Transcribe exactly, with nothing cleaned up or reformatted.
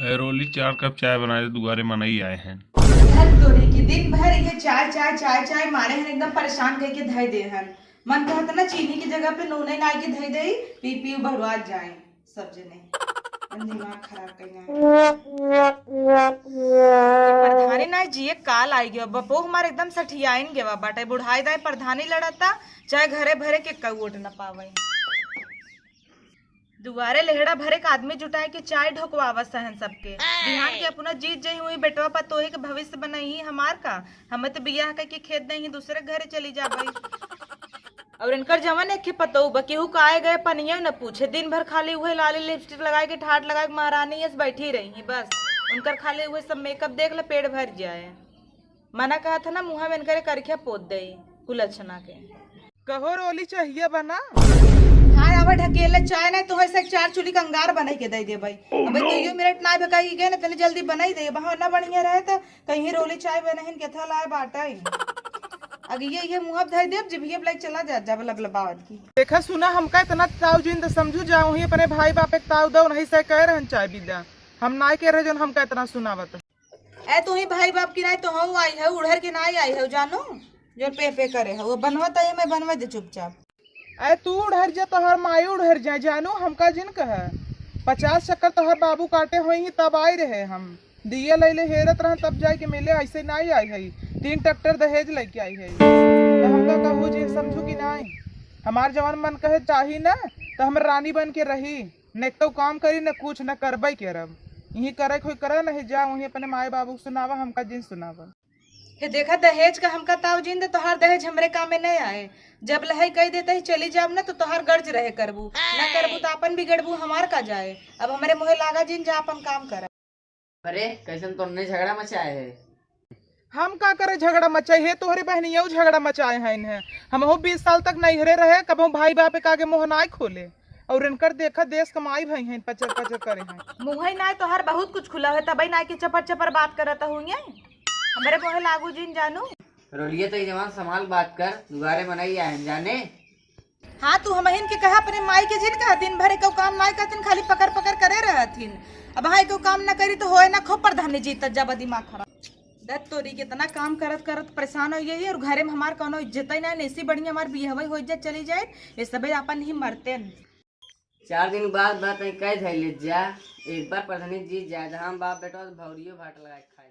ए रोली, चार कप चाय बनाए दे, दुआरे मनई आए हैं। धत तोरी की, दिन भर ये चाय, चाय, चाय, चाय मारे हैं, एकदम परेशान करके धई दे हैं। मन कहत ना चीनी की जगह पे नूने नाई के धई दे, पी पी बहरवा जाए सब जने। एकदम दिमाग खराब कइले हैं। ये प्रधानी ना जिए काल आई गयो, बपो हमारे एकदम सठियाइन गवा बाटे, बुढ़ाई दाई प्रधानी लड़ता, चाहे घरे भरे के कऊ वोट न पावे। दुआरे लेहड़ा भरे के आदमी जुटाए के चाय ढोकवावा सहन सबके। बिहान के अपना जीत जई हुई बेटवा पतोही के भविष्य बनई ही हमार का। हमें तो बियाह करके खेत नहीं, दूसरे घरे चली जाबई। और इनकर जवन एक पतोह बा, केहू का आए गए पनिया न पूछे, दिन भर खाली उहे लाली लिपस्टिक लगाए के ठाट लगाए के महारानी यस बैठी रही हैं बस। उनकर खाली उहे सब मेकअप देख ले, पेट भर जाए। मना कहा था ना, मुँह में इनकरे करखिया पोत दे कुलछना के। कहो रोली, चाहिए बना? हाँ, अब ढकेले चाय नहीं तो ऐसे चार चूल्ही का अंगार बने के दे दे भाई। अबे दुइयो मिनट ना भकाई गए ना, तने जल्दी बनाई दे। बहाना बढ़िया रहे तो कहीं रोली चाय बनहिन के था लाए बाटे। अग ये, ये मुँह धई देब, जिभिये ब्लैक चला जा, जब लबलबावत की। देखा सुना, हमका इतना ताव जिन त समझू जाओ ही, अपने भाई बाप एक ताव दो, नहीं से कह रहन चाय बिदा। हम नाय के रहे जौन हमका इतना सुनावत। ए तू ही भाई बाप की नाय तो हऊ आई है, उड़हर के नाय आई है, जानू? जो पे पे करे है, वो बनवा तो ये मैं बनवा दे चुपचाप। ए तू उड़हर जा, तोहर माई उड़हर जाए, जानू? हमका जिन कह। पचास चक्कर तोहर बाबू काटे होई ही, तब आई रहे हम। दिया लैले हेरत रहन, तब जाए के मिले, ऐसे नाई आई है। तीन ट्रैक्टर दहेज लेके आई है। तो हमका कहू जी, समझू कि नाई? हमार जवान मन कहे चाही ना, तो हम रानी बन के रही। न तो काम करी, न कुछ, न करबे करब। यही करे कोई करे, नहीं जा वहीं अपने माई बाबू के सुनावा, हमका जिन सुनावा। हे देखा, दहेज का हमका ताव जिन दे, तोहार दहेज हमरे काम में नहीं आए। जब लहई कह देता ही चली जाब ना, तो तोहार गर्ज रहे करबू, ना करबू तो अपन बिगड़बू, हमार का जाए। अब हमरे मुँहे लागा जिन, जा अपन काम कर। अरे, कैसन तोरने झगड़ा मचाए है? हम का करे झगड़ा मचाई है, तोहरे बहनिया झगड़ा मचाए हैं इन्हें। हमहू बीस साल तक नैहरे रहे, कबहू भाई बाप के आगे मुँह नाय खोले। और इनकर देखा देश कमाई भई हैं, पचर पचर करे हैं। मुँहे नाय तोहार बहुत कुछ खुला है, तबई नाय के चपर चपर बात करत हुई हैं। हमरे मुँहे लागू जिन जानू। रोलिया तो ये जवान संभाल बात कर, दुआरे मनई आए हैं जाने। हाँ, तू हमहिन के कहा, अपने माई के जिन कहा, दिन भर एको काम नाय करथिन, खाली पकड़ पकड़ करे रहथिन। अब हाँ, एको काम ना करी तो होए ना, खूब प्रधानी जीतत जाबा, दिमाग खराब। दत तोरी, कितना काम करत करत परेशान हो गई और घरे में हमार कौनो इज्जत ही ना, ऐसी बढ़िया हमार बिहवे हो इज्जत चली जाए, ये सबे अपन ही मरते न। चार दिन बाद बात है, कह धैले जा, एक बार प्रधानी जीत जाए, तो हम बाप बेटा भौरियो भाट लगा के खाए।